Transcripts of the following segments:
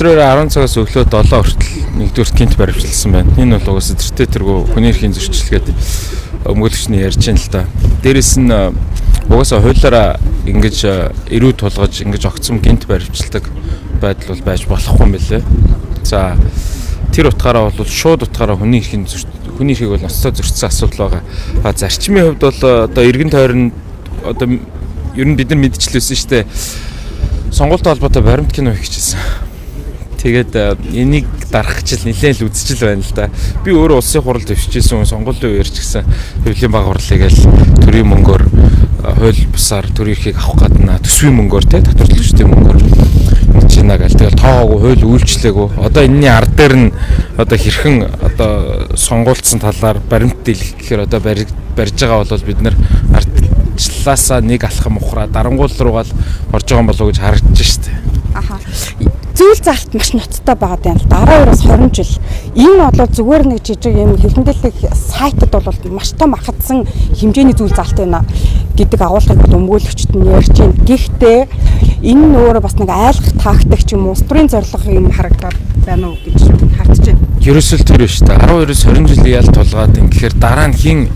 Өнөөдрөөр 10 цагаас өглөө 7 хүртэл нэгдүгээр гинт баривчилсан байна. Энэ бол угаасаа тэртээ тэргүй хүний эрхийн зөрчилгээд өмгөөлөгчний ярьж байна л да. Дээрэс нь угаасаа хуулиараа ингэж эрүү тулгаж ингэж огцом гинт баривчилдаг байдал бол байж болохгүй юм билээ. За, тэр утгаараа бол шууд утгаараа хүний эрхийн хүний эрхийг бол ноцтой зөрчсөн асуудал байгаа. А зарчмын хувьд бол одоо эргэн тойрон одоо ер нь бид нар мэдчихлээсэн шүү дээ. Сонгуультай холбоотой баримт кино хийчихсэн. Тэгээд энийг дарах гэж л нэлээд л үзчихэл байна л да. Би өөрөө улсын хурал дэвшижсэн, сонгуулийн үеэр ч гэсэн хэвлийн баг хурлыг л төрийн мөнгөөр, хууль бусаар төрийн эрхийг авах гадна төсвийн мөнгөөр, те, татварлагчдын мөнгөөр ингэж байна гэл. Тэгэл тоогоогүй, хууль үйлчлээгүй. Одоо энэний ард дээр нь одоо хэрхэн одоо сонгуулцсан талаар баримт дийлэх гэхээр одоо барьж байгаа бол бид нар ардчлалаасаа нэг алхам ухраа дарангуул руугаа л орж байгаа юм болов уу гэж харагдаж штэ. Аха. Зүйл заалт маш ноцтой байгаа юм л да. 12-оос 20 жил. Энэ бол зүгээр нэг жижиг юм хэвлэмдэлэг сайтад бол маш том ахадсан хэмжээний зүйл заалт байна гэдэг агуулгыг бол өмгөөлөгчд нь ярьж байна. Гэхдээ энэ нь өөрөө бас нэг айлгах тактик ч юм уу, улс төрийн зорилго юм харагдаад байна уу гэж харж байна. Ерөөсөл тэр биш та. 12-оос 20 жилийн ял тулгаад ингэхээр дараа нь хэн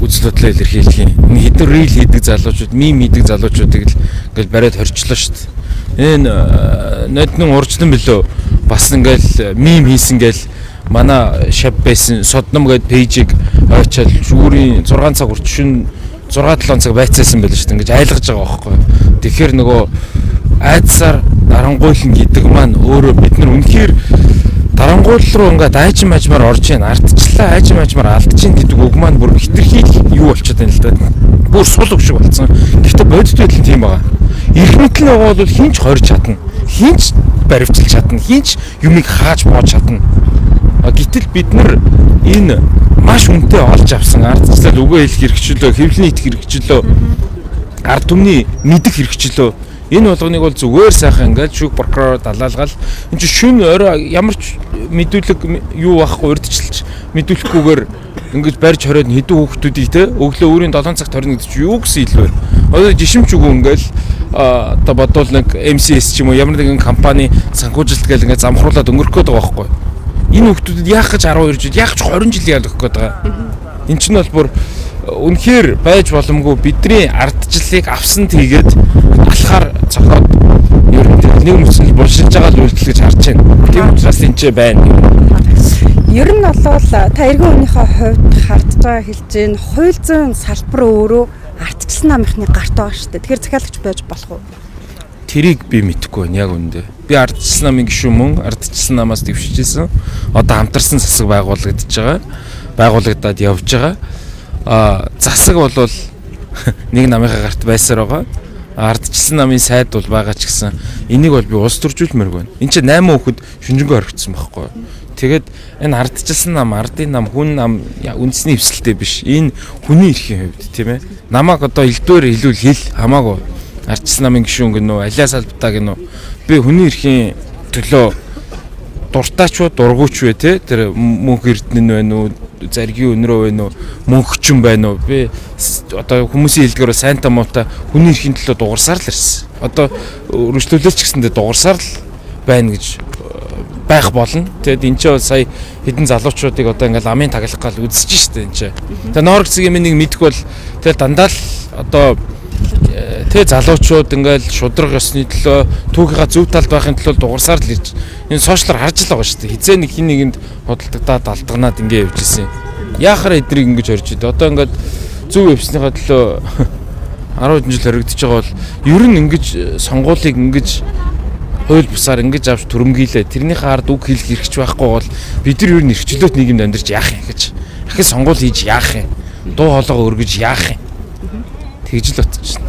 үзэл бодлоо илэрхийлэх юм? Энэ хэдэн reel хийдэг залуучууд, meme хийдэг залуучуудыг л ингээл бариад хорчлоо шүү дээ. Энэ ноднон урждан билүү, бас ингээл meme хийсэн гээл манай шав байсан содном гээд page ийг ойчоод шүүрийн 6 цаг урт шүн 6 7 цаг байцаасан байл шүү дээ. Ингэж айлгаж байгаа байхгүй. Тэгэхээр нөгөө айдсаар дарангуйлна гэдэг маань өөрөө бид нар үнэхээр дарангуйл руу ингээд айжим мажмаар орж ийн, ардчлаа айжим мажмаар алдчихин гэдэг үг маань бүр хитрхийл юу болчиход байна л да. Бүр сул үг шиг болсон. Гэхдээ бодит байдал нь тийм байгаа. Эрх мэдэл нь байгаа бол хинч хорж чадна. Хинч баривчилж чадна. Хинч юмыг хааж боож чадна. Гэтэл бид нар энэ маш үнэтэй олж авсан ардчлал, үгээ хэлэх хэрэгчлөө, хэвлэл нийтэх хэрэгчлөө, ард түмний мэдэх хэрэгчлөө, энэ болгоныг бол зүгээр сайхан ингээд шүүх прокурор далаалгаал энэ чинь шүн орой ямар ч мэдүүлэг юу байхгүй, урьдчилж мэдүүлэхгүйгээр ингэж барьж хориод хэдэн хүүхдүүдийг те өглөө өөрийн 7 цагт хорно гэдэг чинь юу гэсэн илүү вэ? Одоо жишимч үгүй ингээл одоо бодвол нэг MCS ч юм уу ямар нэгэн компани санхүүжилт гээл ингээд замхруулад өнгөрөх гээд байгаа байхгүй. Энэ хүүхдүүдэд яах гэж 12 жил, яах гэж 20 жил ял өгөх гээд байгаа. Энэ чинь бол бүр үнэхээр байж боломгүй, бидний ардчлалыг авсан тийгээд алхаар цохоод ер нь нэг мөцөл булшилж байгаа л үйлдэл гэж харж байна. Тийм учраас энэ ч байна. Ер нь бол та эргэн хүнийхээ хувьд хардж байгаа хэлж байна. Хууль зүйн салбар өөрөө ардчилсан намынхны гарт байгаа шүү дээ. Тэгэхээр захиалагч байж болох уу? Тэрийг би мэдэхгүй байна яг үүндээ. Би ардчилсан намын гишүүн мөн ардчилсан намаас дэвшижсэн. Одоо хамтарсан засаг байгуулагдаж байгаа. Байгуулагдаад явж байгаа. Засаг бол нэг намынхаа гарт байсаар байгаа. Ардчилсан намын сайд бол байгаа ч гэсэн энийг бол би улс төржүүлмээргүй байна. Энд чинь 8 хүүхэд шүнжэнгөө орхигдсон байхгүй юу? Тэгээд энэ ардчилсан нам, ардын нам, хүн нам үндэсний эвсэлтэй биш. Энэ хүний эрхийн хувьд, тийм ээ. Намайг одоо элдвээр хэлвэл хэл хамаагүй. Ардчилсан намын гишүүн гэнэ үү, алиас албатаа гэнэ үү. Би хүний эрхийн төлөө дуртайч уу, дургүйч вэ, те, тэр мөнх эрдэнэ нь байна уу, заргийн өнрөө байна уу, мөнхчин байна уу, би одоо хүмүүсийн хэлдгээр сайнта муута хүний эрхийн төлөө дугарсаар л ирсэн. Одоо өргөжлүүлээч гэсэндээ дугарсаар л байна гэж байх болно. Тэгээд энэ ч сая хэдэн залуучуудыг одоо ингээл амын таглах гал үзэж штэ энэ ч. Тэгээд Ноорог цэгийн нэг мэдэх бол тэгэл дандаа л одоо тэ залуучууд ингээл шудраг ёсны төлөө, түүхийнхаа зөв талд байхын төлөө дугарсаар л ирж энэ сошиалар харж л байгаа шүү дээ. Хизээ нэг хин нэгэнд худалдагдаад алдганаад ингээ явж исэн. Яахаар эдрийг ингэж орж идэв. Одоо ингээд зөв явсныхаа төлөө 10 жил хоригдож байгаа бол ер нь ингэж сонгуулийг ингэж хууль бусаар ингэж авч түрэмгийлээ. Тэрнийхээ ард үг хэлэх эрхч байхгүй бол бид нар ер нь эрхчлөөт нийгэмд амьдарч яах юм гэж. Ахин сонгуул хийж яах юм? Дуу хоолойгоо өргөж яах юм? Тэгж л бодчихно.